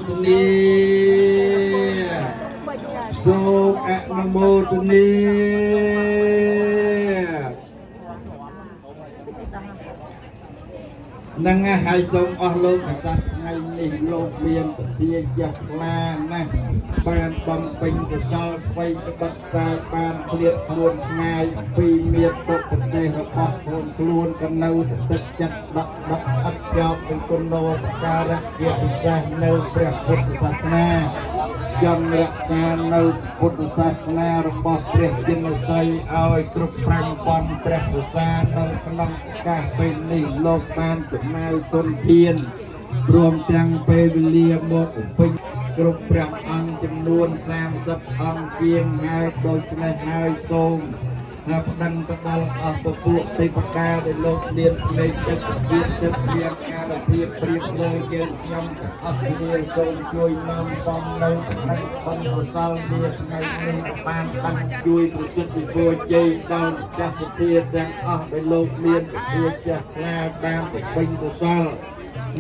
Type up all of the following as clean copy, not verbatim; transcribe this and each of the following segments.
ទនាសូមអនុមោទនា នឹងហើយសូមអស់លោកកសត្វថ្ងៃនេះលោកមានពធាចាស់ខ្លាណាស់បានបំពេញកុសលអ្វីក្បិតតែបានឃ្លាតខ្លួនឆ្ងាយពីមាតុប្រទេសរបស់ខ្លួនខ្លួនក៏នៅទឹកចិត្តដកដកអត់ចោលពីគុណោបការៈជាពិសេសនៅព្រះពុទ្ធសាសនាចង់រក្សានៅពុទ្ធសាសនារបស់ព្រះជិនស្រីឲ្យគ្រប់5000ព្រះវស្សានៅក្នុងឱកាសពេលនេះលោកបានចំណាយទុនធានព្រមទាំងពេលវេលាមកបំពេញគ្រប់ព្រះអង្គចំនួន30អង្គជាងហើយដូច្នេះហើយសូមហើយប្តឹងទៅដល់អស់ពពួកទេវតាដែលលោកមានភ្នែកចិត្តជាទឹកមានអានុភាពព្រៀបលើយើងខ្ញុំអស់គ្នាសូមជួយនាំបំនៅក្នុងបុណ្យកុសលនាថ្ងៃនេះបានបានជួយប្រសិទ្ធិពរជ័យដល់ម្ចាស់សទ្ធាទាំងអស់ដែលលោកមានពធាចាស់ខ្លាបានបំពេញកុសល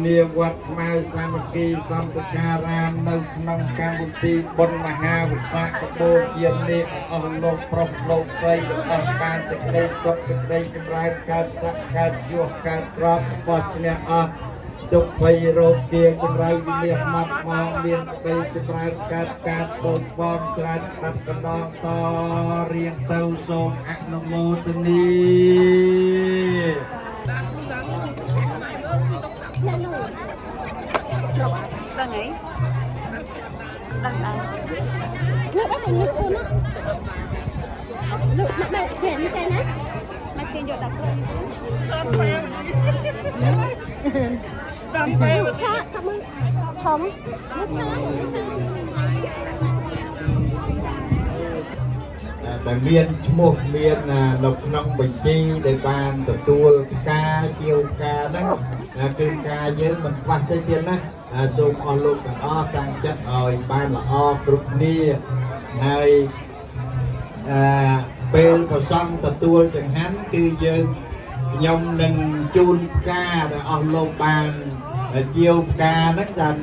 នាវត្តខ្មែរសាមគ្គីសន្តិការាមនៅក្នុងកម្មវិធីបុណ្យមហាវិសាខបូជានេះអស់លោកប្រុសលោកស្រីទាំងអស់បានសេចក្តីសុខសេចក្តីចម្រើនកើតស័ក្តិកើតយោកើតទ្រព្យរបស់ឈ្នះអស់ទុកភ័យរោគាចម្រើនវិនិច្ឆ័យមកមកមានក្តីចម្រើនកើតកើតដូចបងច្រើនស្ដាប់កណ្ដងតរៀងទៅសូមអនុមោទនា ដឹងអីដឹងដែរ លើកអត់ទៅលើកអូនណាលើកមកមកគេនេះចេះណា មកគេយកដាក់ខ្លួន ឆាឆាមើលឆុំមើលឆាមើលឆា ដែលមានឈ្មោះមាននៅក្នុងបញ្ជីដែលបានទទួលការជាវការហ្នឹងគឺការយើងមិនខ្វះទេទៀតណាសូមអស់លោកទាំងអស់តាំងចិត្តឲ្យបានល្អគ្រប់គ្នាហើយអឺពេលប្រសង់ទទួលចង្ហាន់គឺយើងខ្ញុំនឹងជូនផ្កាដែលអស់លោកបានជាវផ្កាហ្នឹងតាម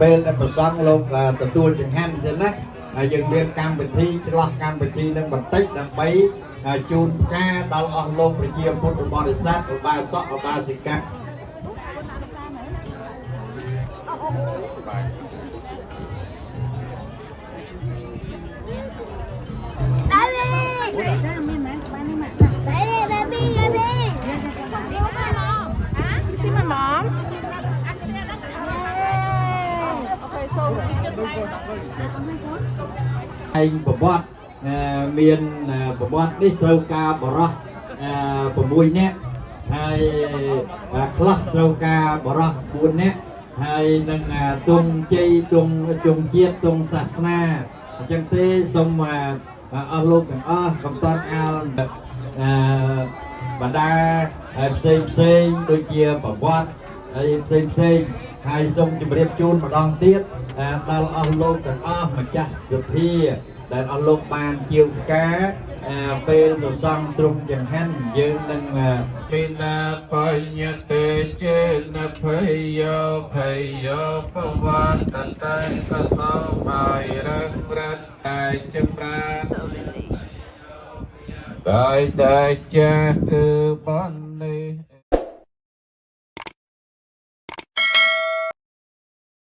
ពេលដែលប្រសង់លោកទទួលចង្ហាន់ចឹងណាហើយយើងមានកម្មវិធីឆ្លោះកម្មវិធីនឹងបន្តិចដើម្បីជូនផ្កាដល់អស់លោកប្រជាពុទ្ធបរិស័ទឧបាសកឧបាសិកា ចាមានមែនបាននេះមក Baby baby You see my mom? Okay, so you just ឯងប្រវត្តិមានប្រវត្តិនេះត្រូវការបរោះ6នាក់ហើយខ្លះត្រូវការបរោះ4នាក់ហើយនឹងទងជ័យទងជងជាតិទងសាសនាអញ្ចឹងទេសូមអស់លោកទាំងអស់កំតន់អាលបណ្ដាផ្សេងផ្សេងដូចជាប្រវត្តិហើយផ្សេងផ្សេងហើយសូមជម្រាបជូនម្ដងទៀតដល់អស់លោកទាំងអស់ម្ចាស់សភាដែលអស់លោកបានជាវការពេលទៅសង់ទ្រង់ចង្ហាន់យើងនឹង ปินาปัญญเตเจนะพยโยพยโยปวัตตังกสมายรังรัตตายจำรา So windy. ដោយតែចាស់គឺបន